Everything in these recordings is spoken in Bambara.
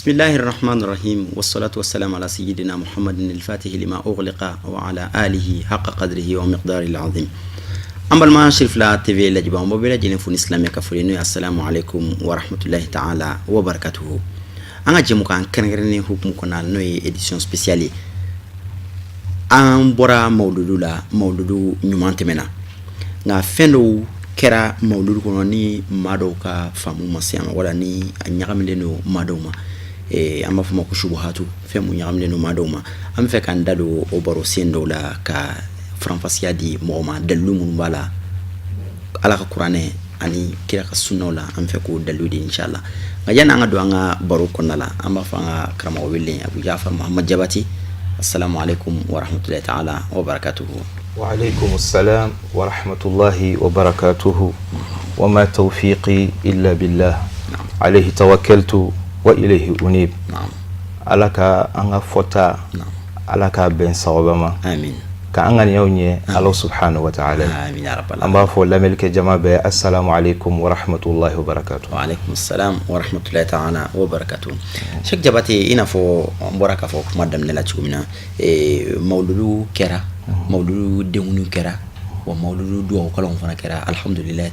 بسم الله الرحمن الرحيم، والصلاة والسلام على سيدنا محمد الفاتح لما أغلق وعلى آله حق قدره ومقداره العظيم. An balima Cherifla TV lajɛbaa, an b'aw bɛɛ lajɛlen fo ni silamɛ ka foli, n'o ye assalamu alaikum wa rahmatullahi ta'ala wa barakatuhu. An ka jɛmukan kɛrɛnkɛrɛnnen hukumu kɔnɔ, n'o ye édition spéciale ye, an bɔra mawuludu la. Mawuludu ɲuman tɛmɛna, nka fɛn dɔw kɛra mawuludu kɔnɔ ni maa dɔw ka faamu ma se a ma, wala ni a ɲagamilen don maa dɔw ma. An b'a fɔ ma ko subuhatu, fɛn mun ɲagamilen don maa dɔw ma. An bɛ fɛ k'an da don o baro sen dɔw la ka faranfasiya di mɔgɔ ma, dalilu minnu b'a la Ala ka kuranɛ ani kira ka sunnaw la. An bɛ fɛ k'o dalilu di, inshallah. Nka yanni an ka don an ka baro kɔnɔna la, an b'a fɔ an ka karamɔgɔ wele, Abu Jafar Muhammad Jabati, assalamu alaikum wa rahmatullahi ta'ala wa barakatuhu. وعليكم السلام ورحمة الله وبركاته، وما توفيقي إلا بالله، عليه توكلت وإليه أنيب. Ala ka an ka fɔta, Ala k'a bɛn sawaba ma. Amin. Ka an ŋaniyaw ɲɛ Ala subhanahu wa ta'ala. Amin ya rabbal An b'a fɔ lamɛnnikɛ jama bɛɛ, assalamu alaikum wa rahmatullahi wa barakatuh. Wa alaikum salam wa rahmatullahi ta'ala wa barakatuh. Sheikh Jabate, i n'a fɔ an bɔra k'a fɔ kuma daminɛ la cogo min na, mawuludu kɛra, mawuludu denkundiw kɛra, wa mawuludu duwawu kalanw fana kɛra. Alhamdulilayi,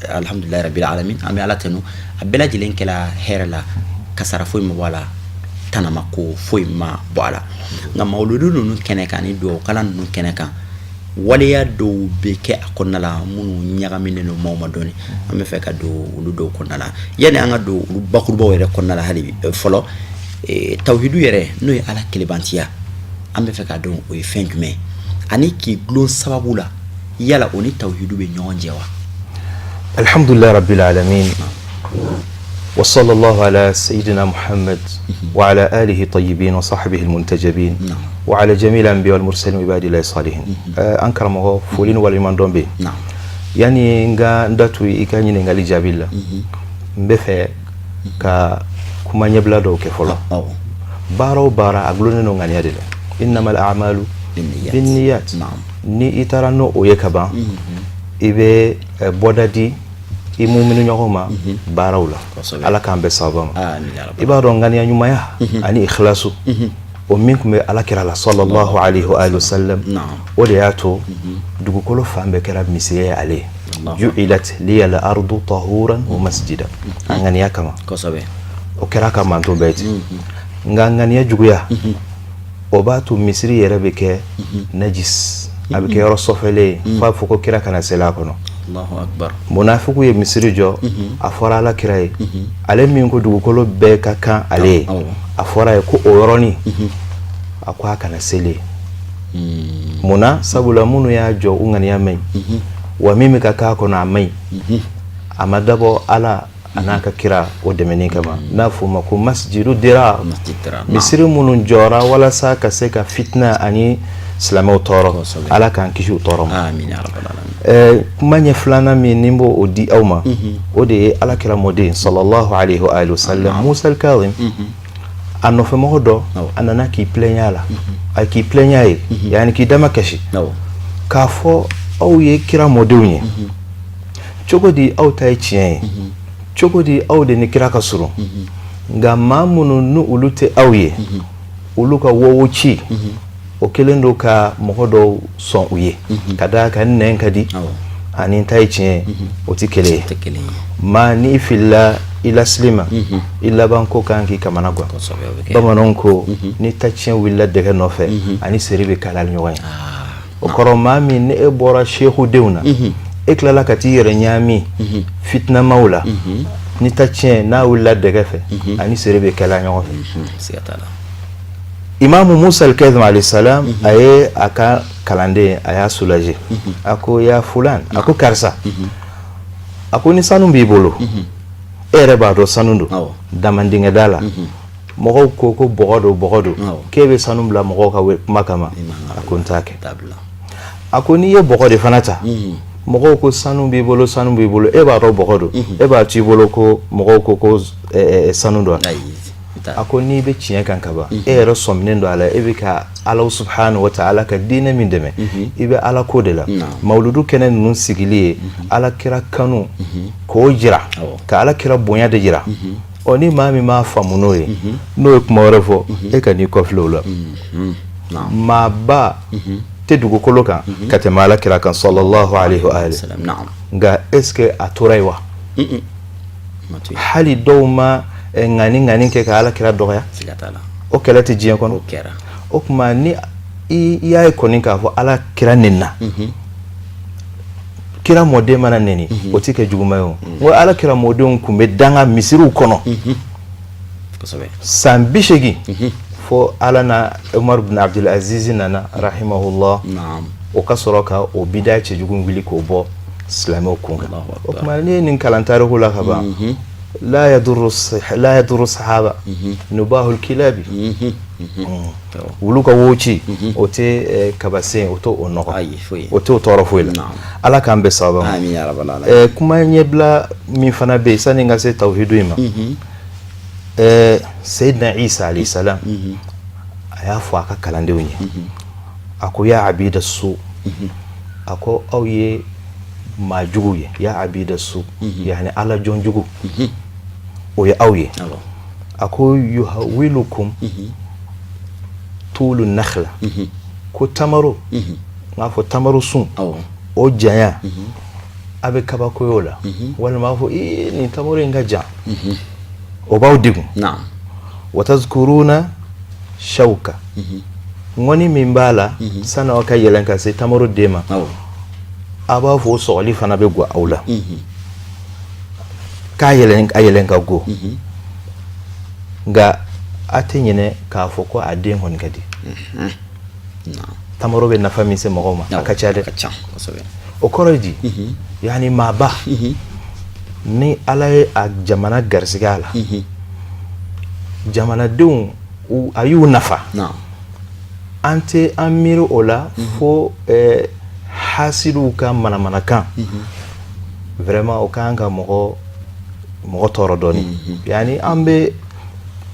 alhamdulilayi rabbil alamin, an bɛ Ala tanu. A bɛɛ lajɛlen kɛra hɛrɛ la, kasara foyi ma bɔ a la, tanama ko foyi ma bɔ a la. Nka mawuludu ninnu kɛnɛ kan ni duwawu kalan ninnu kɛnɛ kan, waleya dɔw bɛ kɛ a kɔnɔna la minnu ɲagaminen don maaw ma dɔɔni. An bɛ fɛ ka don olu dɔw kɔnɔna la. Yanni an ka don olu bakurubaw yɛrɛ kɔnɔna la, hali fɔlɔ, tawhidu yɛrɛ, n'o ye Ala kelebantiya, an bɛ fɛ k'a dɔn o ye fɛn jumɛn ye, ani k'i gulon sababu la, yala o ni tawhidu bɛ ɲɔgɔn jɛ wa? Alhamdulillah rabbil alamin، وصلى الله على سيدنا محمد وعلى آله الطيبين وصحبه المنتجبين وعلى جميع الأنبياء والمرسلين وعباد الله الصالحين. An karamɔgɔ, foli ni waleɲuman dɔn bɛ yen. Yani n ka n da tu i ka ɲininkali jaabi la, n bɛ fɛ ka kuma ɲɛbila dɔw kɛ fɔlɔ. Baara o baara, a gulonnen don ŋaniya de la. إنما الأعمال بالنيات. Ni i taara n'o o ye ka ban, i bɛ bɔda di i muminu ɲɔgɔn ma baaraw la. Ala k'an bɛɛ sababa ma. I b'a dɔn, ŋaniya ɲumanya ani ikhlasu, o min tun bɛ Ala kira la sallallahu alaihi wa alihi wasallam, o de y'a to dugukolo fan bɛɛ kɛra misiri ye ale ye. جعلت لي الأرض طهورا ومسجدا. A ŋaniya kama, o kɛra ka manto bɛɛ ten. Nka ŋaniya juguya, o b'a to misiri yɛrɛ bɛ kɛ najis, a bɛ kɛ yɔrɔ sɔfɛlen ye, f'a fɔ ko kira kana seli a kɔnɔ. Munafiku ye misiri jɔ, a fɔra Ala kira ye, ale min ko dugukolo bɛɛ ka kan ale ye, a fɔra ye ko o yɔrɔnin, a ko a kana seli. Munna? Sabula minnu y'a jɔ, u ŋaniya man ɲi, wa min bɛ ka k'a kɔnɔ, a man ɲi, a ma dabɔ Ala a n'a ka kira o dɛmɛni kama. N'a fɔ o ma ko masjidu dirar, misiri minnu jɔra walasa ka se ka fitina ani silamɛw tɔɔrɔ. Ala k'an kisi o tɔɔrɔ ma. Kuma ɲɛ filanan min ni n b'o o di aw ma, o de ye Ala kira mɔden sallallahu alaihi wa alihi wasallam, Musa al-Kazim, a nɔfɛmɔgɔ dɔ, a nana k'i plɛɲa la, a k'i plɛɲa ye, yani k'i dama kasi k'a fɔ aw ye kira mɔdenw ye cogo di? Aw ta ye tiɲɛ ye cogo di? Aw de ni kira ka surun, nka maa minnu ni olu tɛ aw ye, olu ka wowo ci o kɛlen don ka mɔgɔ dɔw sɔn u ye, ka d'a kan nɛn ka di ani ta ye tiɲɛ ye, o tɛ kelen ye. Maa n'i filila i lasili ma, i laban ko kan k'i kamana gan. Bamananw ko ni ta tiɲɛ wulila dɛgɛ nɔfɛ, ani seri bɛ kalali ɲɔgɔn ye. O kɔrɔ, maa min ni e bɔra sehudenw na, e tilala ka t'i yɛrɛ ɲaami fitinamaw la, ni ta tiɲɛ n'a wulila dɛgɛ fɛ, ani seri bɛ kɛla ɲɔgɔn fɛ. Imamu Musa al-Kazim alayhi salam, a ye a ka kalanden, a y'a soulager. A ko ya fulan, a ko karisa, a ko ni sanu b'i bolo, e yɛrɛ b'a dɔn sanu don, damandingɛ da la. Mɔgɔw ko ko bɔgɔ don, bɔgɔ don, k'e bɛ sanu bila mɔgɔw ka kuma kama. A ko n t'a kɛ. A ko n'i ye bɔgɔ de fana ta, mɔgɔw ko sanu b'i bolo, sanu b'i bolo, e b'a dɔn bɔgɔ don, e b'a to i bolo ko mɔgɔw ko ko sanu don. A ko n'i bɛ tiɲɛ kan ka ban, e yɛrɛ sɔminen don a la, e bɛ ka Ala subhanahu wa ta'ala ka diinɛ min dɛmɛ, i bɛ Ala ko de la. Mawuludu kɛnɛ ninnu sigili ye Ala kira kanu k'o jira, ka Ala kira bonya de jira. Ɔ ni maa min m'a faamu n'o ye, n'o ye kuma wɛrɛ fɔ, e ka n'i kɔfilɛ o la. Maaba tɛ dugukolo kan ka tɛmɛ Ala kira kan sallallahu alaihi wa alihi. Nka est ce que a tora yen wa? Hali dɔw ma ŋani ŋani kɛ ka Ala kira dɔgɔya, o kɛlɛ tɛ diɲɛ kɔnɔ. O tuma ni i y'a ye kɔni k'a fɔ Ala kira nenina, kira mɔden mana neni, o tɛ kɛ juguman ye. O n ko Ala kira mɔdenw tun bɛ danga misiriw kɔnɔ san 80 fo Ala na Umar bin Abdul Aziz nana rahimahullah, o ka sɔrɔ ka o bida cɛjugu wuli k'o bɔ silamɛw kun kan. O tuma n'i ye nin kalan tariku la ka ban, la yadurru la yadurru sahaba nubahul kilabi, wulu ka wo ci, o tɛ kabasen, o t'o nɔgɔ, o t'o tɔɔrɔ foyi la. Ala k'an bɛɛ sababa ma. Kuma ɲɛbila min fana bɛ yen sani n ka se tawhidu in ma, Seyidina Isa alayhi salam, a y'a fɔ a ka kalandenw ye, a ko ya abida su, a ko aw ye maa jugu ye, ya abida su, yani Ala jɔn jugu, o ye aw ye. A ko yuhawilukum tulu nakhla, ko tamaro, n k'a fɔ tamaro sun, o janya a bɛ kabakoya o la, walima a fɔ ee nin tamaro in ka jan, o b'aw degun. Wa tazkuruna shawka, ŋɔni min b'a la sani aw ka yɛlɛn ka se tamaro den ma, a b'a fɔ o sɔgɔli fana bɛ gwa aw la k'a yɛlɛn, a yɛlɛn ka go, nka a tɛ ɲinɛ k'a fɔ ko a den kɔni ka di. Tamaro bɛ nafa min se mɔgɔw ma, a ka ca dɛ. O kɔrɔ ye di? Yani maaba ni Ala ye a jamana garisɛgɛ a la, jamanadenw a y'u nafa, an tɛ an miiri o la fo hasidiw ka manamanakan. Vraiment o kan ka mɔgɔ mɔgɔ tɔɔrɔ dɔɔni. Yani an bɛ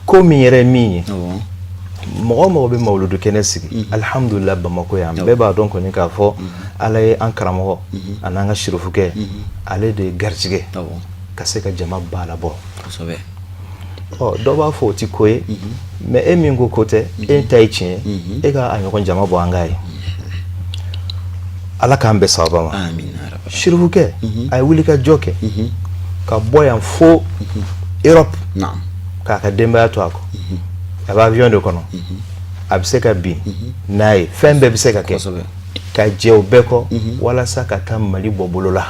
ko min yɛrɛ min ye, mɔgɔ mɔgɔ bɛ mawuludu kɛnɛ sigi, alihamudulila, Bamakɔ yan bɛɛ b'a dɔn kɔni k'a fɔ Ala ye an karamɔgɔ ani an ka sirifukɛ, ale de ye garijɛgɛ ka se ka jama ba labɔ. Ɔ dɔ b'a fɔ o ti ko ye, mais e min ko ko tɛ, e ta ye tiɲɛ ye, e ka a ɲɔgɔn jama bɔ an k'a ye. Ala k'an bɛɛ sababa ma. Sirifukɛ a ye wuli ka jɔ kɛ ka bɔ yan fo Europe k'a ka denbaya to a kɔ. A bɛ avion de kɔnɔ, a bɛ se ka bin n'a ye, fɛn bɛɛ bɛ se ka kɛ, ka jɛ o bɛɛ kɔ walasa ka taa Mali bɔ bolo la.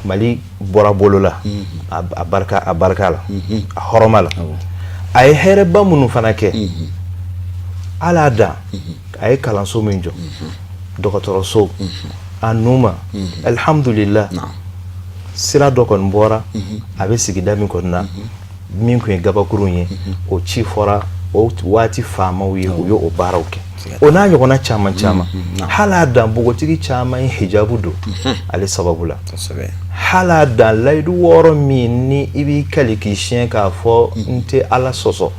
Mali bɔra bolo la a barika, a barika la, a hɔrɔma la. A ye hɛrɛba minnu fana kɛ, ala dan a ye kalanso min jɔ, dɔgɔtɔrɔso a nu ma, alihamudulila, sira dɔ kɔni bɔra a bɛ sigida min kɔni na, min tun ye gabakurun ye, o ci fɔra o waati faamaw ye, u ye o baaraw kɛ, o n'a ɲɔgɔnna caman caman. Hali a dan npogotigi caman ye hijabu don ale sababu la. Hali a dan layidu 6 min ni i b'i kali k'i siɲɛ k'a fɔ n tɛ Ala sɔsɔ,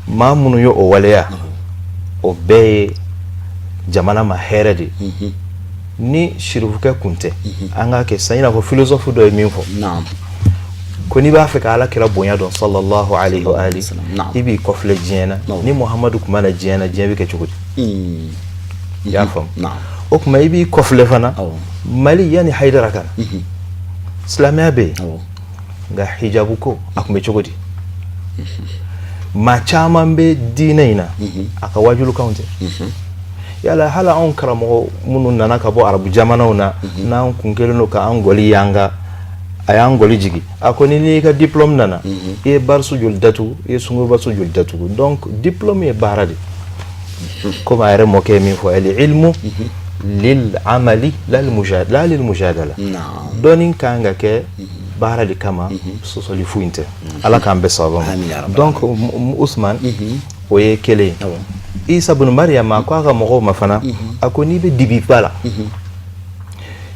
maa minnu ye o waleya, o bɛɛ ye jamana ma hɛrɛ de ye. Ni sirifukɛ kun tɛ, an k'a kɛ sisan i n'a fɔ philosophe dɔ ye min fɔ, ko n'i b'a fɛ ka Ala kira bonya dɔn sallallahu alaihi wa alihi, i b'i kɔfilɛ diɲɛ na, ni Muhamadu tun ma na diɲɛ na, diɲɛ bɛ kɛ cogo di? I y'a faamu? O tuma i b'i kɔfilɛ fana Mali yanni Hayidara ka na, silamɛya bɛ yen, nka hijabu ko a tun bɛ cogo di? Maa caman bɛ diinɛ in na, a ka wajulukanw tɛ. Yala hali anw karamɔgɔ minnu nana ka bɔ arabu jamanaw na, n'an kun kɛlen don k'an gɔli yanga, a y'an gɔli jigin, a ko ni n'i ka diplôme nana, i ye bariso joli datugu, i ye sungurubaso joli datugu? Donc diplôme ye baara de, komi a yɛrɛ mɔkɛ ye min fɔ, al ilmu lil amali la lil mujadala. Dɔnni kan ka kɛ Baara de kama, sɔsɔli foyi tɛ. Ala k'an bɛɛ sababu ma. Donc Usman, o ye kelen ye. Isa bunu Mariam, a ko a ka mɔgɔw ma fana, a ko n'i bɛ dibiba la,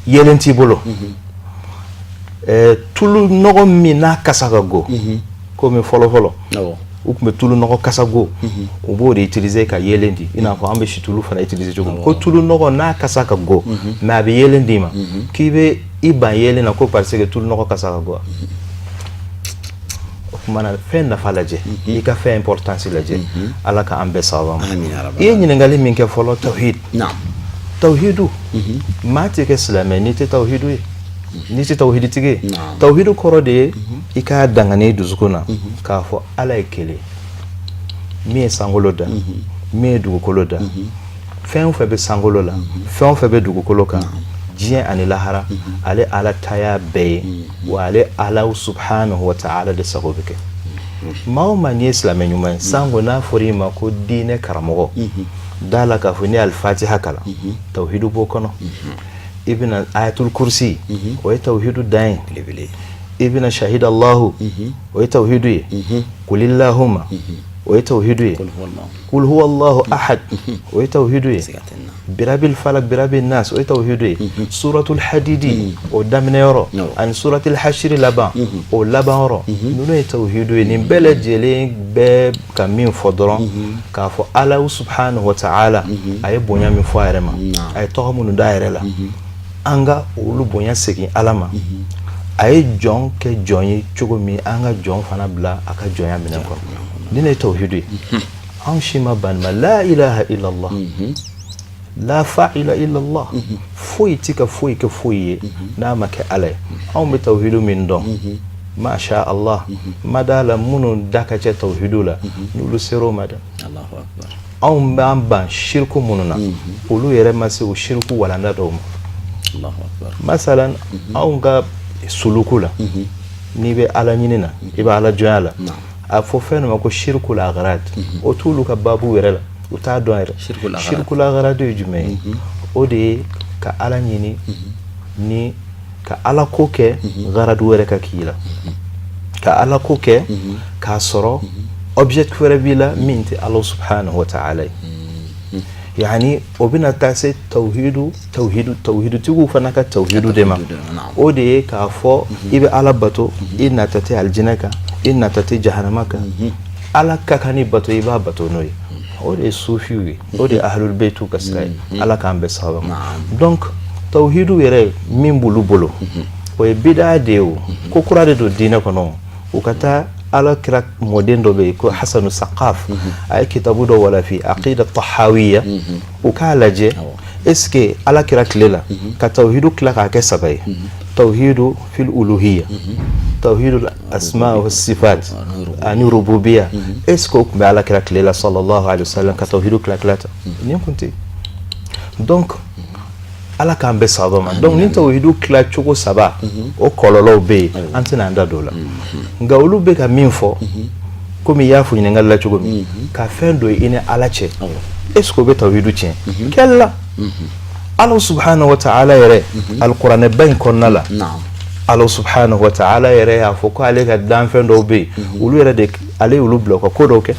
yeelen t'i bolo, tulu nɔgɔ min n'a kasa ka go, komi fɔlɔ fɔlɔ u tun bɛ tulu nɔgɔ kasa go, u b'o de utiliser ka yeelen di, i n'a fɔ an bɛ situlu fana utiliser cogo min. Ko tulu nɔgɔ n'a kasa ka go, mais a bɛ yeelen d'i ma, k'i bɛ i ban yeelen na ko parce que tulu nɔgɔ kasa ka go? O tuma na, fɛn nafa lajɛ, i ka fɛn importance lajɛ. Ala ka an bɛɛ sababa ma. I ye ɲininkali min kɛ fɔlɔ, tawhid, tawhidu, maa tɛ kɛ silamɛ n'i tɛ tawhidu ye, n'i tɛ tawhiditigi ye. Tawhidu kɔrɔ de ye i k'a dangane i dusukun na k'a fɔ Ala ye kelen, min ye sankolo da, min ye dugukolo da, fɛn o fɛn bɛ sankolo la, fɛn o fɛn bɛ dugukolo kan, diɲɛ ani lahara, ale Ala ta y'a bɛɛ ye, wa ale Ala subhanahu wa ta'ala de sago bɛ kɛ. Maa o maa n'i ye silamɛ ɲuman ye, sanko n'a fɔra i ma ko diinɛ karamɔgɔ, da la k'a fɔ n'i ye Alifatiha kalan, tawhidu b'o kɔnɔ. I bɛna Ayatul Kursi, o ye tawhidu dan ye. I bɛna Shahida Allahu, o ye tawhidu ye. Kulillahuma, o ye tawhidu ye. Kul huwa Allahu ahad, o ye tawhidu ye. Birabil Falak, Birabil Nas, o ye tawhidu ye. Suratul Hadidi, o daminɛ yɔrɔ, ani Suratul Hashiri laban, o laban yɔrɔ, ninnu ye tawhidu ye. Nin bɛɛ lajɛlen bɛɛ ka min fɔ dɔrɔn, k'a fɔ Ala subhanahu wa ta'ala, a ye bonya min fɔ a yɛrɛ ma, a ye tɔgɔ minnu d'a yɛrɛ la, an ka olu bonya segin Ala ma. A ye jɔn kɛ jɔn ye cogo min, an ka jɔn fana bila a ka jɔnya minɛn kɔnɔ. Nin de ye tawhidu ye. Anw si ma ban ma la ilaha illallah, la fa'ila illallah, foyi ti ka foyi kɛ foyi ye n'a ma kɛ Ala ye. Anw bɛ tawhidu min dɔn, masha Allah, ma da la minnu da ka cɛ tawhidu la, n'olu ser'o ma dɛ. Anw b'an ban shiriku minnu na, olu yɛrɛ ma se o shiriku walanda dɔw ma. Masalan, anw ka suluku la, n'i bɛ Ala ɲini na, i bɛ Ala jɔnya la, a fɔ fɛn dɔ ma ko shirikul aghrad, o t'olu ka baabu yɛrɛ la, u t'a dɔn yɛrɛ. Shirikul aghrad ye jumɛn ye? O de ye ka Ala ɲini ni ka Ala ko kɛ garadu wɛrɛ ka k'i la, ka Ala ko kɛ k'a sɔrɔ objectif wɛrɛ b'i la min tɛ Ala subhanahu wa ta'ala ye. Yani o bɛna taa se tawhidu tawhidu tawhidutigiw fana ka tawhidu de ma. O de ye k'a fɔ i bɛ Ala bato, i nata tɛ alijinɛ kan, i nata tɛ jahanama kan, Ala ka kan ni bato, i b'a bato n'o ye. O de ye sufiw ye, o de ye ahlul baytu ka sira ye. Ala k'an bɛɛ sababu ma. Donc tawhidu yɛrɛ min b'olu bolo, o ye bidaa de ye, o ko kura de don diinɛ kɔnɔ. U ka taa Ala kira mɔden dɔ bɛ yen ko Hasanu Saqaf, a ye kitabu dɔ walafi, Aqida Tahawiya, u k'a lajɛ est ce que Ala kira tile la ka tawhidu tila k'a kɛ saba ye: tawhidu fil uluhiyya, tawhidu asma wa sifat ani rububiyya. Est ce que o tun bɛ Ala kira tile la sallallahu alaihi wasallam, ka tawhidu tila tila ta? Nin kun tɛ. Donc Ala k'an bɛɛ sababa ma. Donc ni tawhidu tila cogo saba, o kɔlɔlɔw bɛ yen, an tɛna an da don o la. Nka olu bɛ ka min fɔ, komi i y'a fɔ ɲininkali la cogo min, ka fɛn don i ni Ala cɛ, est ce que o bɛ tawhidu tiɲɛ kɛlɛ? Ala subhanahu wa ta'ala yɛrɛ, alikuranɛba in kɔnɔna la, Ala subhanahu wa ta'ala yɛrɛ y'a fɔ ko ale ka danfɛn dɔw bɛ yen, olu yɛrɛ de, ale y'olu bila u ka ko dɔw kɛ.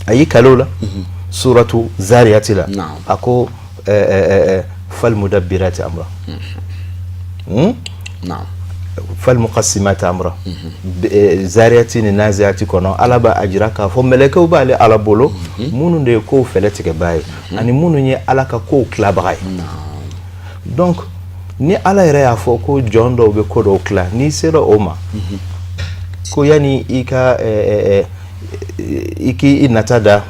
A y'i kale o la suratu Zariyati la, a ko falmudabbirati amra, falmuqassimati amra. Zariyati ni Naziyati kɔnɔ, Ala b'a jira k'a fɔ mɛlɛkɛw b'ale Ala bolo, minnu de ye kow fɛlɛ tigɛbaa ye ani minnu ye Ala ka kow tilabaga ye. Donc ni Ala yɛrɛ y'a fɔ ko jɔn dɔw bɛ ko dɔw tila, n'i sera o ma, ko yanni i ka i k'i nata da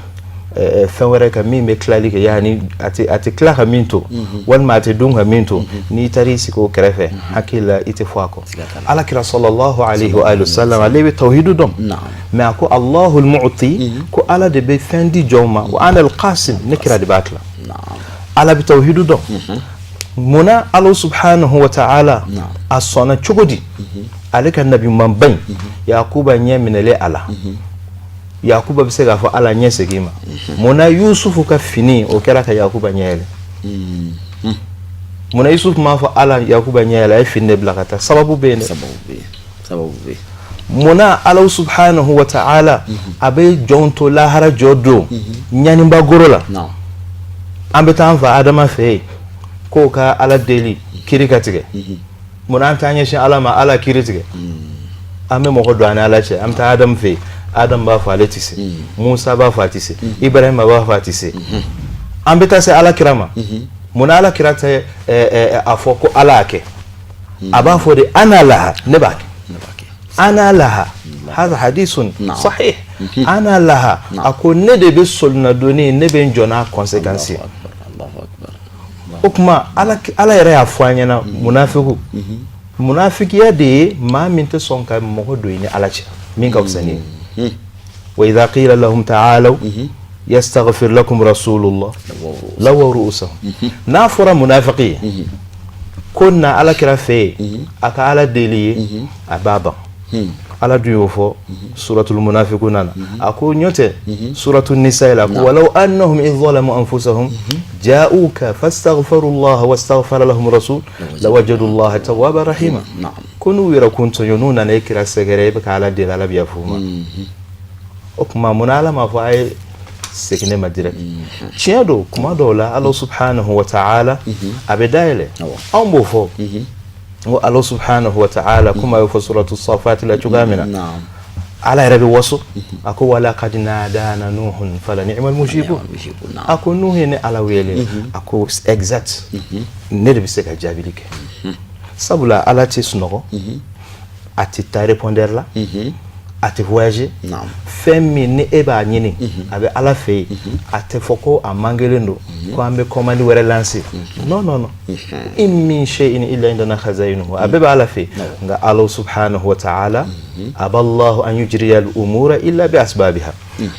fɛn wɛrɛ kan min bɛ tilali kɛ, yani a tɛ tila ka min to, walima a tɛ dun ka min to, n'i taara i sigi o kɛrɛfɛ, hakili la i tɛ fɔ a kɔ. Ala kira sallallahu alaihi wa sallam, ale bɛ tawhidu dɔn, mais a ko Allahul mu'ti, ko Ala de bɛ fɛn di jɔnw ma, wa ana al-qasim, ne kira de b'a tila. Ala bɛ tawhidu dɔn. Munna Ala subhanahu wa ta'ala a sɔnna cogo di ale ka nabi ɲumanba in Yakuba ɲɛ minɛlen a la, Yakuba bɛ se k'a fɔ Ala ɲɛ segin ma? Munna Yusufu ka fini o kɛra ka Yakuba ɲɛ yɛlɛ? Munna Yusuf m'a fɔ ala Yakuba ɲɛ yɛlɛ, a ye fini de bila ka taa? Sababu bɛ yen dɛ. Sababu bɛ yen, sababu bɛ yen. Munna Ala subhanahu wa ta'ala a bɛ jɔnw to lahara jɔ don ɲaniba goro la? An bɛ taa an fa Adama fɛ yen k'o ka Ala deli kiri ka tigɛ. Munna an t'an ɲɛsin Ala ma, Ala kiri tigɛ? An bɛ mɔgɔ don an ni Ala cɛ, an bɛ taa Adamu fɛ yen. Adamu b'a fɔ ale tɛ se, Musa b'a fɔ a tɛ se, Ibrahima b'a fɔ a tɛ se. An bɛ taa se Ala kira ma. Munna Ala kira tɛ a fɔ ko Ala y'a kɛ? A b'a fɔ de ana laha, ne b'a kɛ. Ana laha, hada hadisun sahih, ana laha. A ko ne de bɛ solinadonni, ne bɛ n jɔ n'a conséquence ye. O tuma Ala yɛrɛ y'a fɔ an ɲɛna, munafiku, munafikiya de ye maa min tɛ sɔn ka mɔgɔ don i ni Ala cɛ min ka fisa ni ye. Wa idha qila lahum ta'alaw yastaghfir lakum rasulullah lawaw ru'usahum. N'a fɔra munafiki ye ko na Ala kira fɛ yen a ka Ala deli ye, a b'a ban. Ala dun y'o fɔ suratul munafiquna na, a ko ɲɔ tɛ suratul nisa la, ko walaw annahum idh zalamu anfusahum ja'uka fastaghfaru Allah wastaghfara lahum rasul lawajadu Allah tawwaban rahima. Ko n'u yɛrɛ kun tɔɲɔ, n'u nana e kira sɛgɛrɛ, e bɛ ka Ala deli, Ala bɛ yafa u ma. O tuma munna Ala m'a fɔ a ye segin ne ma direct? Tiɲɛ don, kuma dɔw la Ala subhanahu wa ta'ala a bɛ dayɛlɛ. Anw b'o fɔ n ko Ala subhanahu wa ta'ala, komi a y'o fɔ suratu safati la cogoya min na, Ala yɛrɛ bɛ waso, a ko walaqad nadana nuhun fala ni'mal mujibun. A ko Nuhu ye ne Ala wele, a ko exact, ne de bɛ se ka jaabili kɛ. Sabula Ala tɛ sunɔgɔ, a tɛ taa répondeur la, a tɛ voyager. Fɛn min ni e b'a ɲini, a bɛ Ala fɛ yen. A tɛ fɔ ko a mankelen don ko an bɛ commande wɛrɛ lancer. Non, non, non. In min shay'in illa indana khaza'inuhu, a bɛɛ bɛ Ala fɛ yen. Nka Ala subhanahu wa ta'ala aballahu an yujriya al-umura illa bi asbabiha.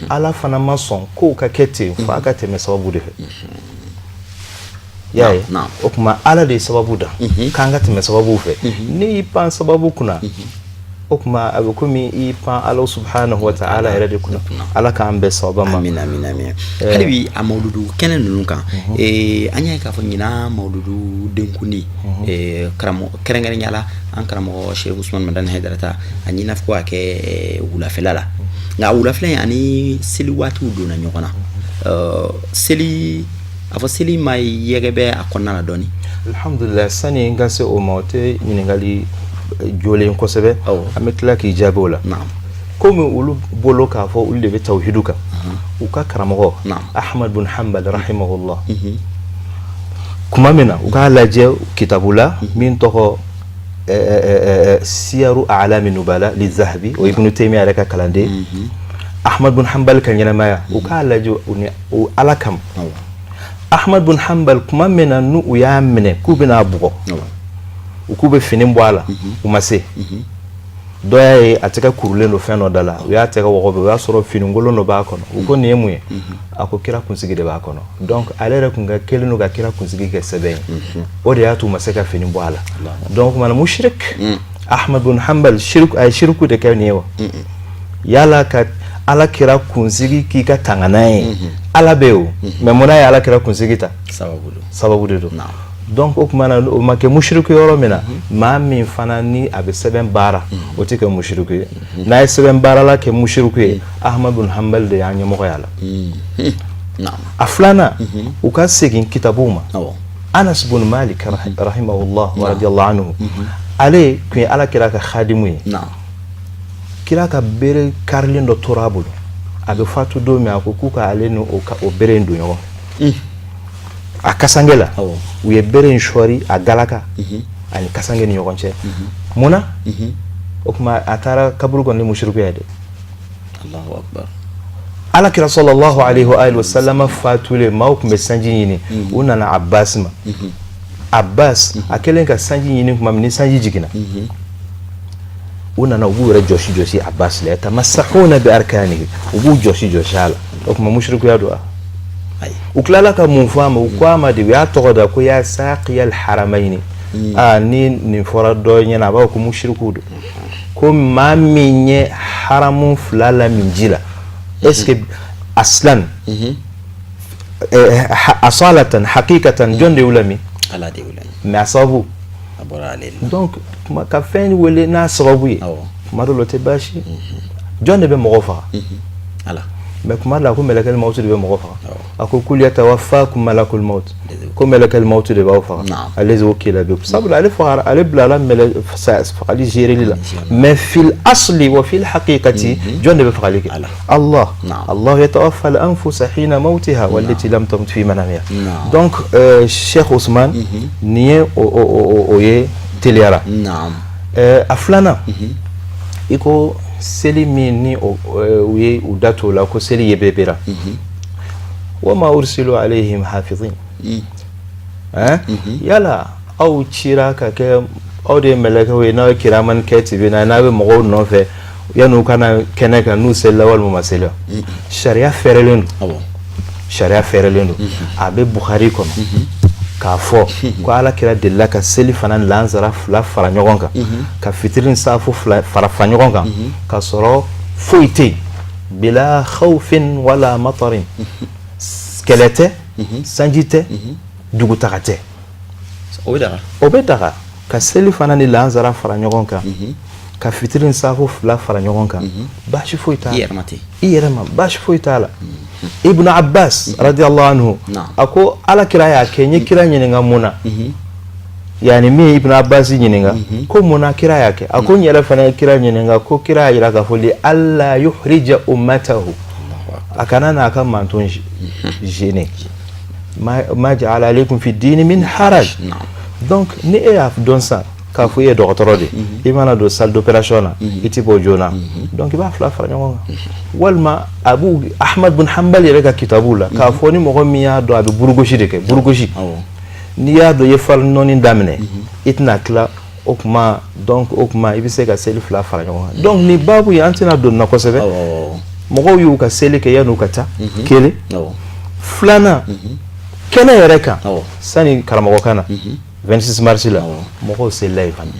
Ala fana ma sɔn kow ka kɛ ten fo a ka tɛmɛ sababu de fɛ. I y'a ye, o tuma Ala de ye sababu da k'an ka tɛmɛ sababu fɛ. N'i y'i pan sababu kunna, o tuma a bɛ komi i pan Ala subhanahu wa ta'ala yɛrɛ de kunna. Ala k'an bɛn sababa ma. Amin, amin, amin. Hali bi a mawuludu kɛnɛ ninnu kan, an y'a ye k'a fɔ ɲinan mawuludu denkundi, karamɔgɔ kɛrɛnkɛrɛnya la an karamɔgɔ Cheikh Ousmane Madani Haidara ta, a ɲin'a fɔ k'a kɛ wulafɛla la. Nka wulafɛla in ani seli waatiw donna ɲɔgɔn na. Seli, a fɔ seli ma yɛgɛbɛ a kɔnɔna la dɔɔni. Alhamdulillah, sani n ka se o ma, o tɛ ɲininkali jɔlen kosɛbɛ, an bɛ tila k'i jaabi o la. Komi olu bolo k'a fɔ olu de bɛ tawhidu kan, u ka karamɔgɔ Ahmad bin Hanbal rahimahullah, kuma min na u k'a lajɛ kitabu la min tɔgɔ Siyaru A'lami Nubala li Zahabi, o Ibn Taymiyyah yɛrɛ ka kalanden, Ahmad bin Hanbal ka ɲɛnamaya, u k'a lajɛ u ni Ala kama. Ahmad bin Hanbal, kuma min na n'u u y'a minɛ k'u bɛna a bugɔ, u k'u bɛ fini bɔ a la, u ma se. Dɔ y'a ye a tɛgɛ kurulen don fɛn dɔ da la, u y'a tɛgɛ wɔgɔbɛ, o y'a sɔrɔ finikolon dɔ b'a kɔnɔ. U ko nin ye mun ye? A ko kira kunsigi de b'a kɔnɔ. Donc ale yɛrɛ kun ka kelen don ka kira kunsigi kɛ sɛbɛn ye, o de y'a to u ma se ka fini bɔ a la. Donc kumana mushrik Ahmad bin Hanbal shirku, a ye shirku de kɛ nin ye wa? Yala ka Ala kira kunsigi k'i ka tangana ye, Ala bɛ yen o, mais munna ye Ala kira kunsigi ta? Sababu de don. Donc o tuma na o ma kɛ mushiriku yɔrɔ min na, maa min fana ni a bɛ sɛbɛn baara, o tɛ kɛ mushiriku ye. N'a ye sɛbɛn baarala kɛ mushiriku ye, Ahmad bin Hanbal de y'an ɲɛmɔgɔ y'a la. A filanan, u ka segin kitabuw ma. Anas bin Malik rahimahullah wa radiyallahu anhu, ale tun ye Ala kira ka khadimu ye. Kira ka bere karilen dɔ tora a bolo. A bɛ fatu don min, a ko k'u ka ale ni o bere in don ɲɔgɔn fɛ a kasange la. U ye bere in sɔɔri a galaka ani kasange ni ɲɔgɔn cɛ. Mun na? O tuma a taara kaburu kɔnɔ ni musirikuya ye dɛ. Allahu akbar. Ala kira sallallahu alaihi wa alihi wasallam fatulen, maaw tun bɛ sanji ɲini, u nana Abbas ma. Abbas a kɛlen ka sanji ɲini tuma min ni sanji jiginna, u nana u b'u yɛrɛ jɔsi jɔsi Abbas la, yatamassahuna bi arkanihi, u b'u jɔsi jɔsi a la. O tuma musirikuya don wa? U tilala ka mun fɔ a ma? U ko a ma de, u y'a tɔgɔ da ko ya saqiyal haramaini. Aa, ni nin fɔra dɔ ɲɛna, a b'a fɔ ko musiriku don, ko maa min ye haramu fila la min ji la, est ce que aslan asalatan hakikatan, jɔn de y'u lamin? Ala de y'u lamin. Mais a sababu a bɔra ale de la. Donc ka fɛn wele n'a sababu ye, kuma dɔ la o tɛ baasi ye. Jɔn de bɛ mɔgɔ faga? Ala. Mais kuma dɔ la, ko mɛlɛkɛli mawutu de bɛ mɔgɔ faga. A ko kul yatawaffakum malakul maut, ko mɛlɛkɛli mawutu de b'aw faga. Allazi wukila bikum, sabula ale fagara, ale bilala mɛlɛ fagali géreli la. Mais fil asli wa fil haqiqati, jɔn de bɛ fagali kɛ? Allah. Allah yatawaffa al anfusa hina mawtiha wallati lam tamut fi manamiha. Donc Cheikh Ousmane, nin ye o ye teliyara. A filanan, i ko seli min ni u ye u da t'o la, ko seli ye bebera, wa ma ursilu alayhim hafizin. Yala aw cira ka kɛ, aw de ye mɛlɛkɛw ye, n'aw ye kiraman katibina, n'a bɛ mɔgɔw nɔfɛ yan'u ka na kɛnɛ kan, n'u selila walima ma seli? Sariya fɛɛrɛlen don, sariya fɛɛrɛlen don. A bɛ Bukhari kɔnɔ k'a fɔ ko Ala kira delila ka seli fana lansara fila fara ɲɔgɔn kan, ka fitiri ni safo fila fara fara ɲɔgɔn kan, ka sɔrɔ foyi tɛ yen, bila khawfin wala matarin, kɛlɛ tɛ, sanji tɛ, dugutaga tɛ. O bɛ daga. O bɛ daga ka seli fana ni lansara fara ɲɔgɔn kan, ka fitiri ni safo fila fara ɲɔgɔn kan, baasi foyi t'a la. I yɛrɛ ma ten. I yɛrɛ ma, baasi foyi t'a la. Ibn Abbas radiyallahu anhu, a ko Ala kira y'a kɛ. N ye kira ɲininka mun na, yani min ye Ibn Abbas ɲininka ko mun na kira y'a kɛ, a ko n yɛrɛ fana ye kira ɲininka, ko kira y'a jira k'a fɔ li alla yuhrija ummatahu, a kana n'a ka manton gêner, ma ja'ala alaykum fi dini min haraj. Donc ni e y'a dɔn sisan k'a fɔ i ye dɔgɔtɔrɔ de, i mana don salle d'opération na, i ti bɔ joona, donc i b'a fila fara ɲɔgɔn kan. Walima Abu Ahmad bin Hanbal yɛrɛ ka kitabu la k'a fɔ ni mɔgɔ min y'a dɔn a bɛ burugosi de kɛ, burugosi, n'i y'a dɔn i ye fali nɔɔni daminɛ, i tɛna tila o kuma, donc o kuma i bɛ se ka seli fila fara ɲɔgɔn kan. Donc nin baabu ye, an tɛna don nin na kosɛbɛ. Mɔgɔw y'u ka seli kɛ yan'u ka taa, kelen. Filanan, kɛnɛ yɛrɛ kan, sani karamɔgɔ ka na 26 mars la, mɔgɔw selila yen fana.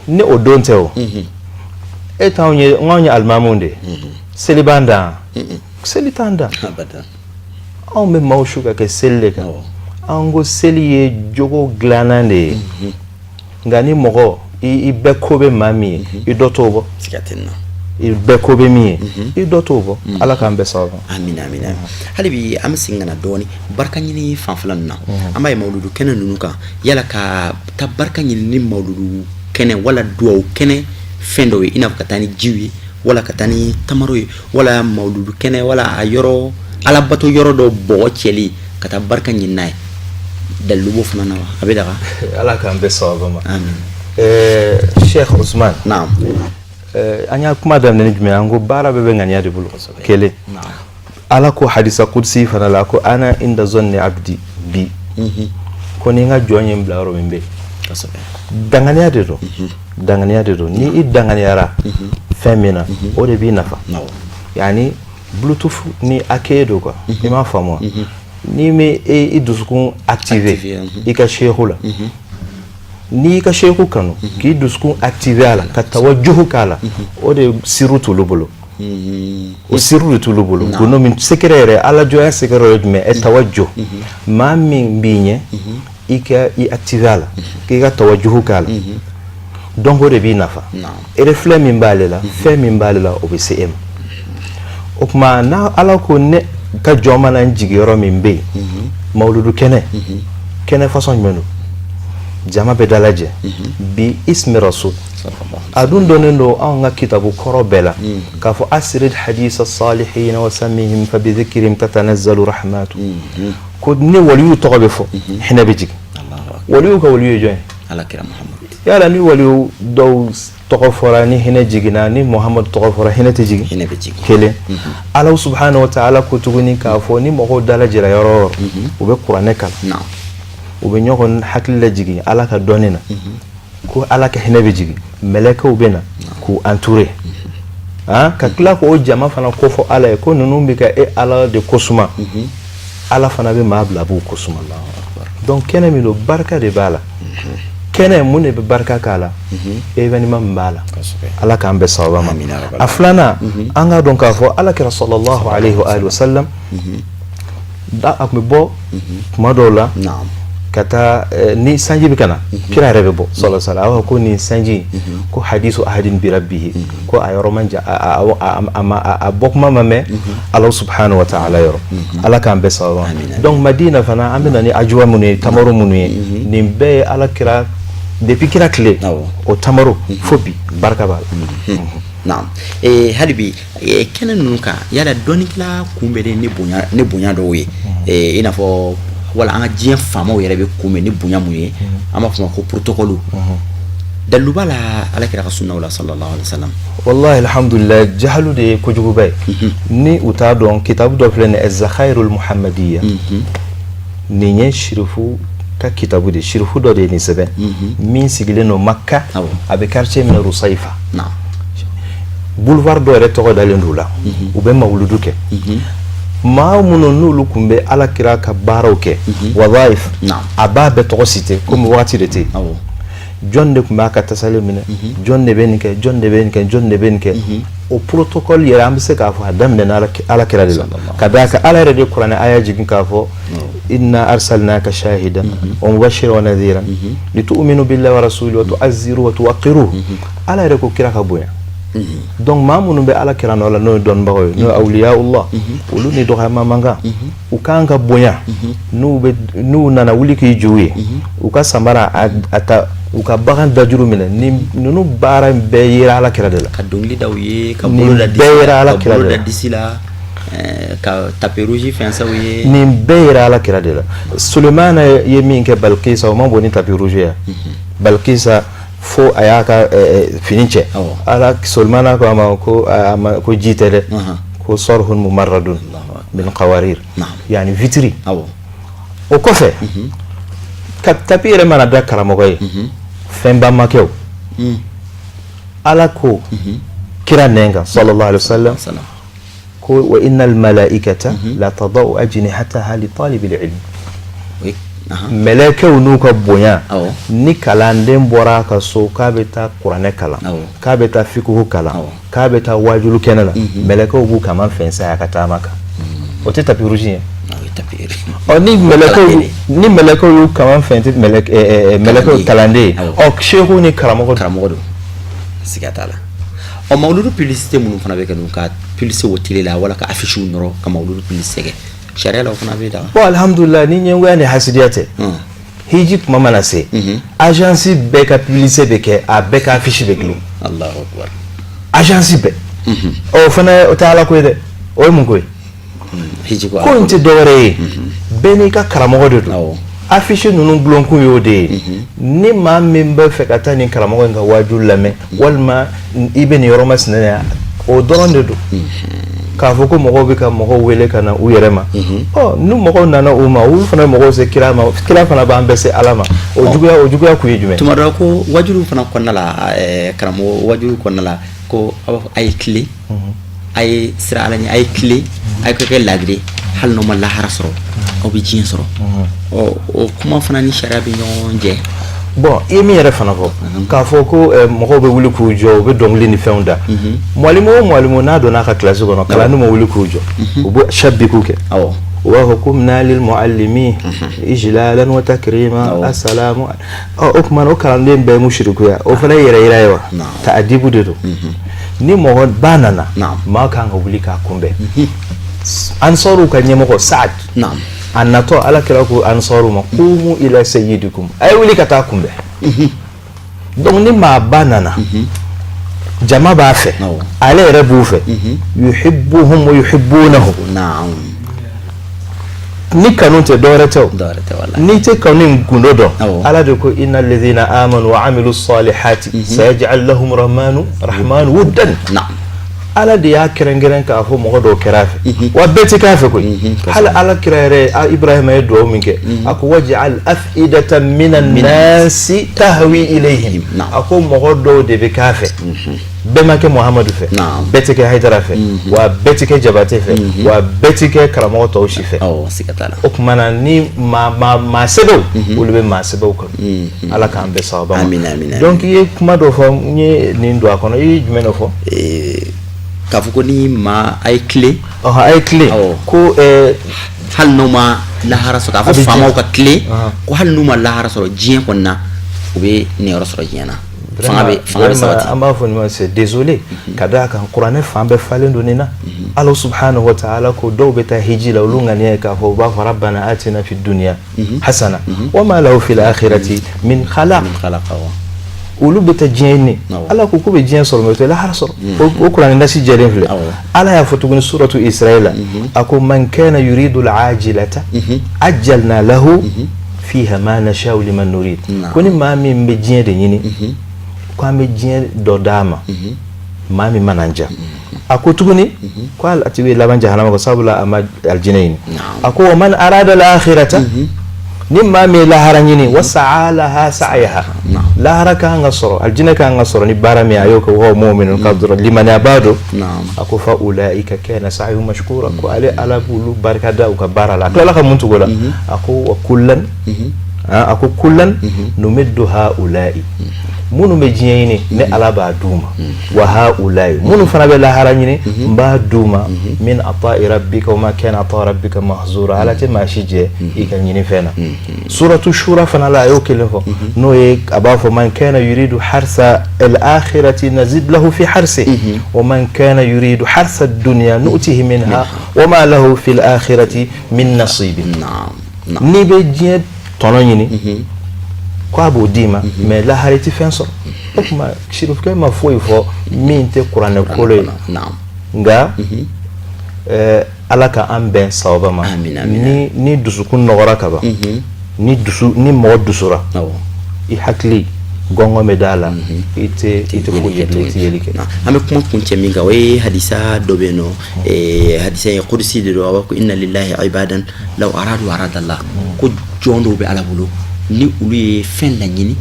Ni o don tɛ, o e t'anw ye, anw ye alimamuw de ye, seli b'an dan, seli t'an dan. Anw bɛ maaw su ka kɛ seli de kan. An ko seli ye jogo dilannan de ye, nka ni mɔgɔ i bɛɛ ko bɛ maa min ye, i dɔ t'o bɔ. I bɛɛ ko bɛ min ye, i dɔ t'o bɔ. Ala k'an bɛɛ sababu. Amina, amina. Hali bi an bɛ segin ka na dɔɔni barika ɲini fanfɛla ninnu na. An b'a ye mawuludu kɛnɛ ninnu kan, yala ka taa barika ɲini ni mawuludu kɛnɛ wala duwawu kɛnɛ fɛn dɔw ye, i n'a fɔ ka taa ni jiw ye, wala ka taa ni tamaro ye, wala mawuludu kɛnɛ wala a yɔrɔ alabato yɔrɔ dɔ bɔgɔ cɛli ka taa barika ɲini n'a ye, dalilu b'o fana na wa? A bɛ daga? Ala k'an bɛɛ sababu ma. Amin. Cheikh Ousmane. Naam. An y'a kuma daminɛ ni jumɛn? An ko baara bɛɛ bɛ ŋaniya de bolo. Kelen, Ala ko hadisa kudusi fana la ko ana inda zonni abdi bi, ko ni n ka jɔn ye n bila yɔrɔ min bɛ yen. Danganiya de don, danganiya de don. Ni i danganiyara fɛn min na, o de b'i nafa. Yani bluetooth ni ake don quoi, i m'a faamu wa? N'i ma i dusukun activer i ka sehu la, n'i ka sehu kanu k'i dusukun activer a la, ka tawajuhu k'a la, o de siru t'olu bolo, o siru de t'olu bolo. Gundo min secret yɛrɛ, ala jɔnya secret ye jumɛn e? Tawajuh. Maa min b'i ɲɛ, i ka i activer a la, k'i ka tawajuhu k'a la, donc o de b'i nafa. Reflet min b'ale la, fɛn min b'ale la, o bɛ se e ma. O tuma n'a Ala ko ne ka jɔn mana n jigin yɔrɔ min bɛ yen, mawuludu kɛnɛ, kɛnɛ façon jumɛn don? Jama bɛ dalajɛ bi ismi rasul. A dun dɔnnen don anw ka kitabu kɔrɔ bɛɛ la k'a fɔ asrid hadisa salihina wa samihim fa bi dhikrihim tatanazzalu rahmatu, ko ni waliyu tɔgɔ bɛ fɔ, hinɛ bɛ jigin. Waliyu ka waliyu ye jɔn ye? Ala kira Muhammad. Yala ni waliyu dɔw tɔgɔ fɔra ni hinɛ jiginna, ni Muhammad tɔgɔ fɔra hinɛ tɛ jigin? Hinɛ bɛ jigin. Kelen. Ala subhanahu wa ta'ala ko tuguni k'a fɔ ni mɔgɔw dalajɛra yɔrɔ o yɔrɔ, u bɛ kuranɛ kalan, u bɛ ɲɔgɔn hakili lajigin Ala ka dɔnni na, ko Ala ka hinɛ bɛ jigin, mɛlɛkɛw bɛ na k'u entourer, ka tila k'o jama fana kofɔ Ala ye ko ninnu bɛ ka e Ala de kosuma. Ala fana bɛ maa bila a b'u kosuma. Donc kɛnɛ min don, barika de b'a la. Kɛnɛ mun de bɛ barika k'a la? Événement min b'a la, Ala k'an bɛɛ sababa ma. A filanan, an k'a dɔn k'a fɔ Ala kira sallallahu alayhi wa alihi wa sallam, A tun bɛ bɔ tuma dɔw la ka taa ni sanji bɛ ka na, kira yɛrɛ bɛ bɔ sallallahu alaihi wasallam, a b'a fɔ ko nin sanji ko hadisu ahadin bi rabbihi, ko a yɔrɔ man jan, a bɔ kuma ma mɛn Ala subhanahu wa ta'ala yɔrɔ. Ala k'an bɛɛ sababa. Donc Madina fana, an bɛ na ni ajuwa minnu ye, tamaro minnu ye, nin bɛɛ ye Ala kira, depuis kira tile o tamaro fo bi, barika b'a la. Naam, hali bi kɛnɛ ninnu kan, yala dɔnnikɛla kunbɛnnen ni bonya dɔw ye, i n'a fɔ wala an ka diɲɛ faamaw yɛrɛ bɛ kunbɛn ni bonya mun ye, an b'a fɔ ma ko protocole, dalilu b'a la Ala kira ka sunnaw la sallallahu alaihi wasallam? Wallahi, alhamdulillah, jahalu de ye kojuguba ye ni u t'a dɔn. Kitabu dɔ filɛ nin ye, Zakhairul Muhammadiya. Nin ye sirifu ka kitabu de, sirifu dɔ de ye nin sɛbɛn, min sigilen don Makka, a bɛ quartier min na, Rusaifa, boulevard dɔ yɛrɛ tɔgɔ dalen don o la. U bɛ mawuludu kɛ. Maa minnu n'olu tun bɛ Ala kira ka baaraw kɛ, wazaif, a b'a bɛɛ tɔgɔ cité, komi waati de tɛ yen. Jɔn de tun b'a ka tasalen minɛ, jɔn de bɛ nin kɛ, jɔn de bɛ nin kɛ, jɔn de bɛ nin kɛ. O protocole yɛrɛ, an bɛ se k'a fɔ a daminɛna Ala kira de la, ka d'a kan Ala yɛrɛ de kuranɛ aya jigin k'a fɔ: inna arsalnaka shahidan wa mubashiran wa nadhiran litu'minu billahi wa rasulihi wa tu'azziru wa tuwaqqiruhu. Ala yɛrɛ ko kira ka bonya. Donc maa minnu bɛ Ala kira nɔ la, n'o ye dɔnnibagaw ye, n'o ye awliyaullah, olu ni dɔgɔyama man kan, u kan ka bonya. N'u bɛ n'u nana wuli k'i jɔ u ye, u ka samara a ta, u ka bagan dajuru minɛ, ni ninnu baara in bɛɛ yera Ala kira de la. Ka dɔnkili da u ye, ka bolo da disi bɛɛ yera Ala ka kira bolo de da la. Disi la, ka tapis rouge fɛnsɛw ye. Nin bɛɛ yera Ala kira de la. Sulemana ye min kɛ Balkisa, o ma bon ni tapis rouge ye. Balkisa fo a y'a ka fini cɛ. Ala Sulemana ko a ma ko a ma ko ji tɛ dɛ, ko sarhun mumarradun min qawarir, yani vitre. O kɔfɛ, ka tapis yɛrɛ mana da karamɔgɔ ye, fɛnba ma kɛ. O Ala ko kira nɛn kan sallallahu alaihi wasallam ko wa innal malaikata la tadau ajnihataha li talibil ilm. Mɛlɛkɛw n'u ka bonya, ni kalanden bɔra a ka so k'a bɛ taa kuranɛ kalan, k'a bɛ taa fikuhu kalan, k'a bɛ taa wajulu kɛnɛ la, mɛlɛkɛw b'u kama fɛnsɛn a ka taama kan. O tɛ tapis rouge ye? Ɔ, ni mɛlɛkɛw y'u kama fɛn tɛ mɛlɛkɛw kalanden ye, ɔ, seku ni karamɔgɔ. Karamɔgɔ don, siga t'a la. Ɔ, mawuludu publicité minnu fana bɛ kɛ, ninnu ka publicité o télé la wala ka affiche nɔrɔ ka mawuludu publicité kɛ, sariya la o fana bɛ daga? Bon, alhamdulilah, ni ɲɛngoya ni hasidiya tɛ, hiji tuma mana se, agence bɛɛ ka publicité bɛ kɛ, a bɛɛ ka affiche bɛ dilan. Allahu akbar. Agence bɛɛ. Ɔ, o fana o tɛ Ala ko ye dɛ, o ye mun ko ye? Hiji ko. Ko in tɛ dɔwɛrɛ ye, bɛɛ n'i ka karamɔgɔ de don. Affiche ninnu gulonkun y'o de ye. Ni maa min bɛ fɛ ka taa nin karamɔgɔ in ka waaju lamɛn, walima i bɛ nin yɔrɔ masina yan, o dɔrɔn de don. K'a fɔ ko mɔgɔw bɛ ka mɔgɔw wele ka na u yɛrɛ ma, ɔ, ni mɔgɔw nana u ma, olu fana mɔgɔw se kira ma, kira fana b'an bɛɛ se Ala ma. O juguya kun ye jumɛn? Tuma dɔ ko wajulu fana kɔnɔna la, karamɔgɔ, wajulu kɔnɔna la ko aw b'a fɔ a ye tile, a ye sira Ala ɲɛ, a ye tile, a ye kɛ ladiri, hali n'aw ma lahara sɔrɔ, aw bɛ diɲɛ sɔrɔ. Ɔ, o kuma fana ni sariya bɛ ɲɔgɔn jɛ? Bon, i ye min yɛrɛ fana fɔ, k'a fɔ ko mɔgɔw bɛ wuli k'u jɔ, u bɛ dɔnkili ni fɛnw da, mwalimu o mwalimu n'a donna a ka kilasi kɔnɔ, kalandenw ma wuli k'u jɔ, u bɛ shabbiku kɛ, u b'a fɔ qumna lil muallimi ijlalan wa takrima assalamu. Ɔ, o tuma na o kalanden bɛɛ ye musirikuya, o fana ye yɛrɛ yira ye wa? Ta'adibu de don. Ni mɔgɔ ba nana, maa kan ka wuli k'a kunbɛn. Ansɔrw ka ɲɛmɔgɔ Saad, a natɔ, Ala kira ko ansɔrw ma: qumu ila sayyidikum, a ye wuli ka taa kunbɛn. Donc ni maa ba nana, jama b'a fɛ, ale yɛrɛ b'u fɛ, yuhibbuhum wa yuhibbunahu. Ni kanu tɛ, dɔwɛrɛ tɛ o. N'i tɛ kanu in gundo dɔn, Ala de ko: inna alladhina amanu wa amilu salihati sayaj'al lahum rahmanu rahmanu wuddan. Ala de y'a kɛrɛnkɛrɛn k'a fɔ mɔgɔ dɔw kɛra a fɛ, wa bɛɛ tɛ k'a fɛ koyi. Hali Ala kira yɛrɛ Ibrahima ye dugawu min kɛ, a ko waj'al af'idatan minan nasi tahwi ilayhim. A ko mɔgɔ dɔw de bɛ k'a fɛ, bɛɛ ma kɛ Muhamadu fɛ, bɛɛ tɛ kɛ Hayidara fɛ, wa bɛɛ tɛ kɛ Jabate fɛ, wa bɛɛ tɛ kɛ karamɔgɔ tɔw si fɛ. O tuma na ni maa maa maa sɛbɛw, olu bɛ maa sɛbɛw kanu. Ala k'an bɛɛ sababa ma. Donc i ye kuma dɔ fɔ, n ye nin don a kɔnɔ, i ye jumɛn de fɔ? K'a fɔ ko ni maa a ye tile. Ɔhɔn, a ye tile ko Hali n'u ma lahara sɔrɔ, k'a fɔ faamaw ka tilen ko hali n'u ma lahara sɔrɔ diɲɛ kɔnɔna na, u bɛ niyɔrɔ sɔrɔ diɲɛ na, fanga bɛ sabati. An b'a fɔ nin ma, c'est désolé, ka d'a kan kuranɛ fan bɛɛ falen don nin na. Ala subhanahu wa ta'ala ko dɔw bɛ taa hiji la, olu ŋaniya ye k'a fɔ, u b'a fɔ rabbana atina fi dunya hasana wa ma lahu fil akhirati min khalaq. Olu bɛ taa diɲɛ ɲini. Ala ko k'u bɛ diɲɛ sɔrɔ, mais u tɛ lahara sɔrɔ. O kuranɛ nasi jɛlen filɛ. Ala y'a fɔ tuguni suratu Israël la, a ko man kana yuridu al-ajilata ajjalna lahu fiha ma nasha'u liman nurid. Ko ni maa min bɛ diɲɛ de ɲini, ko an bɛ diɲɛ dɔ d'a ma, maa min mana ja. A ko tuguni ko a tigi bɛ laban jahanama ko sabula a ma alijinɛ ɲini. A ko wa man arada al-akhirata, ni maa min ye lahara ɲini, wa sa'a laha sa'yaha, lahara kan ka sɔrɔ, alijinɛ kan ka sɔrɔ ni baara min a y'o kɛ, wa mu'minun, ka dɔrɔn limaniyabaa don, a ko fa ulaika kana sa'yuhum mashkura, ko ale Ala b'olu barika da u ka baara la. A tilala ka mun tugu o la? A ko wa kullan, a ko kullan numiddu haula'i, minnu bɛ diɲɛ ɲini, ne Ala b'a d'u ma, wa haula'i, minnu fana bɛ lahara ɲini, n b'a d'u ma, min ata'i rabbika wa ma kana ata'u rabbika mahzura. Ala tɛ maa si jɛ i ka ɲini fɛn na. Suratu shura fana la, a y'o kelen fɔ, n'o ye a b'a fɔ man kana yuridu harsa al-akhirati nazid lahu fi harsihi wa man kana yuridu harsa ad-dunya nu'tihi minha wa ma lahu fi al-akhirati min nasibin. N'i bɛ diɲɛ tɔnɔ ɲini, k'a b'o d'i ma, mais lahara i tɛ fɛn sɔrɔ. O tuma sirifukɛ ma foyi fɔ min tɛ kuranɛ kolo ye. Nka Ala ka an bɛn sababa ma. Ni dusukun nɔgɔra ka ban, ni dusu ni mɔgɔ dusura, i hakili gɔngɔn bɛ da la, i tɛ foyi ye bilen, i tɛ yeli kɛ. An bɛ kuma kuncɛ min kan, o ye hadisa dɔ bɛ yen nɔ, hadisa ye kudusi de don. A b'a ko inna lillahi ibadan law aradu aradallah, ko jɔn dɔw bɛ Ala bolo, ni olu ye fɛn laɲini,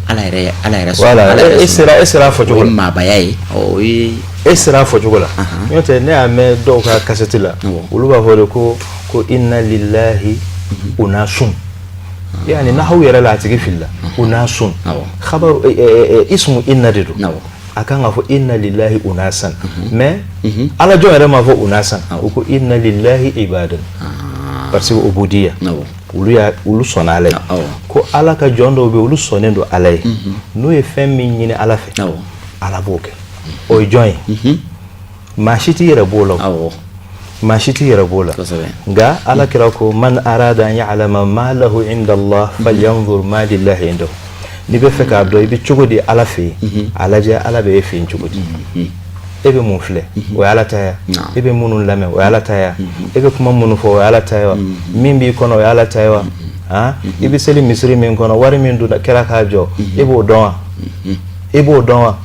Ala yɛrɛ sɔn. Voilà, e sera a fɔ cogo la. O ye maabaya ye, o ye. E sera a fɔ cogo la. N'o tɛ, ne y'a mɛn dɔw ka kasɛti la, olu b'a fɔ de ko inna lillahi unasun, yani nahawu yɛrɛ la, a tigi filila. Unasun khabaru ismu inna de don. A kan ka fɔ inna lillahi unasan, mais Ala jɔn yɛrɛ m'a fɔ unasan, u ko inna lillahi ibadan, parce que ubudiya, olu y'a olu sɔnna Ala ye, ko Ala ka jɔn dɔw bɛ yen, olu sɔnnen don Ala ye, n'u ye fɛn min ɲini Ala fɛ, Ala b'o kɛ. O ye jɔn ye? Maa si t'i yɛrɛ b'o la, maa si t'i yɛrɛ b'o la. Nka Ala kira ko man arada an ya'lama ma lahu inda Allah falyanzur ma lillahi indahu. N'i bɛ fɛ k'a dɔn i bɛ cogo di Ala fɛ yen, a lajɛ Ala bɛ e fɛ yen cogo di. E bɛ mun filɛ, o ye Ala ta ye. E bɛ minnu lamɛn, o ye Ala ta ye. E bɛ kuma minnu fɔ, o ye Ala ta ye wa? Min b'i kɔnɔ, o ye Ala ta ye wa? Han, i bɛ seli misiri min kɔnɔ, wari min donna kɛra k'a jɔ, e b'o dɔn wa? E b'o dɔn wa?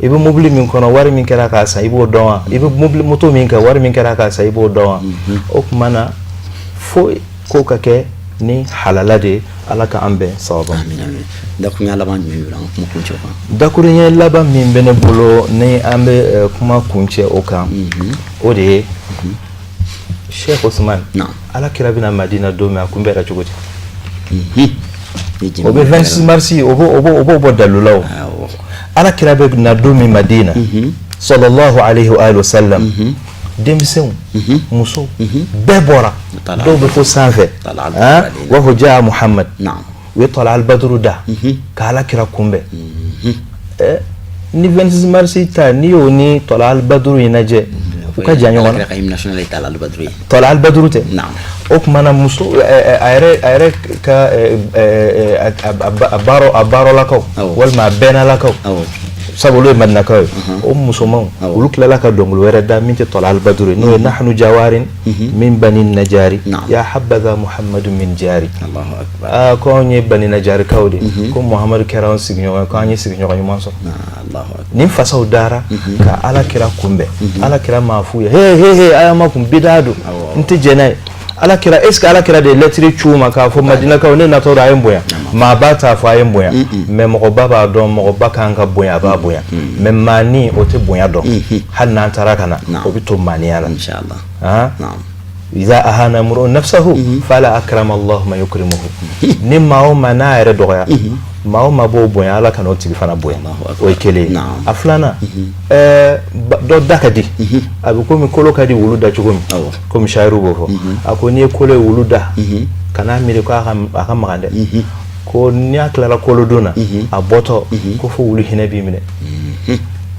I bɛ mobili min kɔnɔ, wari min kɛra k'a san, i b'o dɔn wa? I bɛ mobili moto min kan, wari min kɛra k'a san, i b'o dɔn wa? O tuma na, fo ko ka kɛ ni halala de ye. Ala ka an bɛn sababa ma. Dakuruɲɛ laban jumɛn b'i bolo an kuma kuncɛ o kan? Dakuruɲɛ laban min bɛ ne bolo ni an bɛ kuma kuncɛ o kan, o de ye Cheikh Ousmane, Ala kira bɛna Madina don min, a kunbɛra cogo di? O bɛ 26 mars, o b'o bɔ dalula. O Ala kira bɛ na don min Madina, sallallahu alayhi wa sallam, denmisɛnw, musow bɛɛ bɔra, dɔw bɛ fo sanfɛ, u b'a fɔ jaa Muhammad. U ye tala albaduru da ka Ala kira kunbɛn. Ni 26 mars ta, n'i y'o ni tala albaduru in lajɛ, u ka jan ɲɔgɔn na. Tala albaduru tɛ. O tuma na, muso a yɛrɛ ka a baarolakaw walima a bɛnnalakaw, sabu olu ye madinakaw ye, o musomanw, olu tilala ka dɔnkili wɛrɛ da min tɛ tala albaduru ye, n'o ye nahnu jawarin min bani najari ya habadha muhammadu min jari. Aa, ko anw ye bani najarikaw de, ko Muhammadu kɛra anw sigiɲɔgɔn ye, ko an ye sigiɲɔgɔn ɲuman sɔrɔ. Nin fasaw dara ka Ala kira kunbɛn. Ala kira maa f'u ye he he he, a y'an ma kun bidaa don, n tɛ jɛn n'a ye. Ala kira, est ce que Ala kira de ye lɛtiri ci u ma k'a fɔ madinakaw, ne natɔ don, a ye n bonya? Maaba t'a fɔ a ye n bonya, mais mɔgɔba b'a dɔn mɔgɔba kan ka bonya, a b'a bonya. Mais maani o tɛ bonya dɔn, hali n'an taara ka na, o bɛ to maaniya la. Iza ahana mru'un nafsahu fala akrama Allahu man yukrimuhu. Ni maa o maa n'a yɛrɛ dɔgɔya, maa o maa b'o bonya, Ala kana o tigi fana bonya. O ye kelen ye. A filanan, dɔ da ka di, a bɛ komi kolo ka di wulu da cogo min, komi shayiru b'o fɔ. A ko n'i ye kolo ye wulu da, kan'a miiri ko a ka magan dɛ, ko n'i y'a tilara kolo don na, a bɔtɔ ko fo wulu hinɛ b'i minɛ.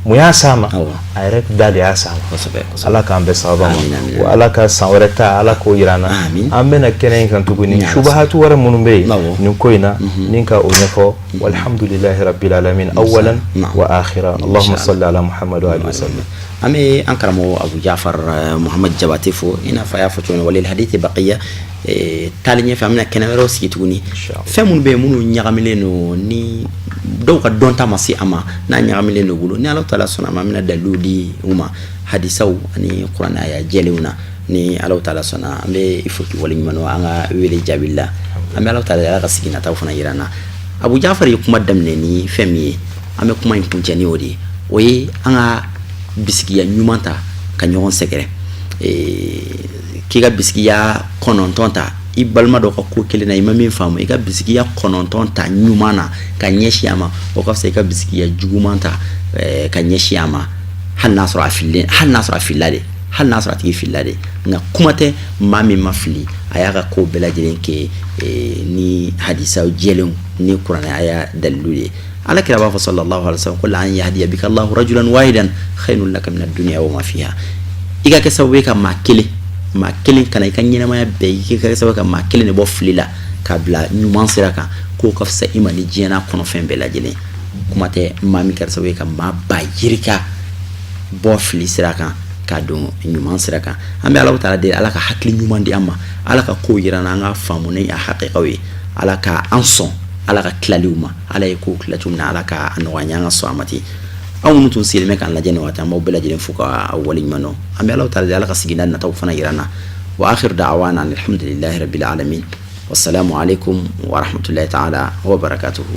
Mun y'a s'a ma? A yɛrɛ da de y'a s'a ma. Ala k'an bɛɛ sababa ma, wa Ala ka san wɛrɛ ta, Ala k'o jira an na. An bɛna kɛnɛ in kan tuguni, subahatu wɛrɛ minnu bɛ yen nin ko in na, ni ka o ɲɛfɔ. Walhamdulilahi rabbil alamin awalan wa akhira. Allahumma salli ala Muhammad wa alihi wa sallam. An bɛ an karamɔgɔ Abu Jafar Muhammad Jabate fo. I n'a fɔ a y'a fɔ cogo min na, walil hadithi baqiya. Taalen ɲɛfɛ, an bɛna kɛnɛ wɛrɛw sigi tuguni. Fɛn minnu bɛ yen, minnu ɲagamilen don, ni dɔw ka dɔnta ma se a ma, n'a ɲagamilen don bolo, ni Ala taala sɔnna a ma, an bɛna daliluw di u ma hadisaw ani kuranɛ aya jɛlenw na, ni Ala taala sɔnna. An bɛ i fo k'i waleɲuman dɔn an ka wele jaabi la. An bɛ Ala taala, Ala ka sigi nataw fana yira an na. Abu Jafar ye kuma daminɛ ni fɛn min ye, an bɛ kuma in kuncɛ ni o de ye. O ye an ka bisigiya ɲuman ta ka ɲɔgɔn sɛgɛrɛ. K'i ka bisigiya 9 ta i balima dɔ ka ko kelen na, i ma min faamu, i ka bisigiya 9 ta ɲuman na ka ɲɛsin a ma, o ka fisa i ka bisigiya juguman ta ka ɲɛsin a ma, hali n'a sɔrɔ a fililen, hali n'a sɔrɔ a filila de, hali n'a sɔrɔ a tigi filila de. Nka kuma tɛ maa min ma fili, a y'a ka ko bɛɛ lajɛlen kɛ ni hadisaw jɛlenw ni kuranɛ aya dalilu ye. Ala kira b'a fɔ sallallahu alaihi wasallam ko la an yahdiya bika Allahu rajulan wahidan khayrun laka min ad-dunya wa ma fiha. I ka kɛ sababu ye ka maa kelen, maa kelen kana i ka ɲɛnamaya bɛɛ, i ka kɛ sababu ka maa kelen de bɔ fili la k'a bila ɲuman sira kan, k'o ka fisa i ma ni diɲɛ n'a kɔnɔfɛn bɛɛ lajɛlen. Kuma tɛ maa min kɛra sababu ye ka maa ba yirika bɔ fili sira kan ka don ɲuman sira kan. An bɛ Ala taala deli, Ala ka hakili ɲuman di an ma, Ala ka kow yira an na, an ka faamu ni a hakikaw ye. Ala ka an sɔn Ala ka tilaliw ma. Ala ye kow tila cogo min na, Ala ka a nɔgɔya an ye, an ka sɔn a ma ten. Aw minnu tun sigilen bɛ k'an lajɛ nin waati, an b'aw bɛɛ lajɛlen fo ka aw waleɲuman dɔn. An bɛ Ala taala deli, Ala ka sigida nataw fana yira an na. Wa akhiru da'wana alhamdulillahi rabbil alamin. Wassalamu alaikum wa rahmatullahi ta'ala wa barakatuhu.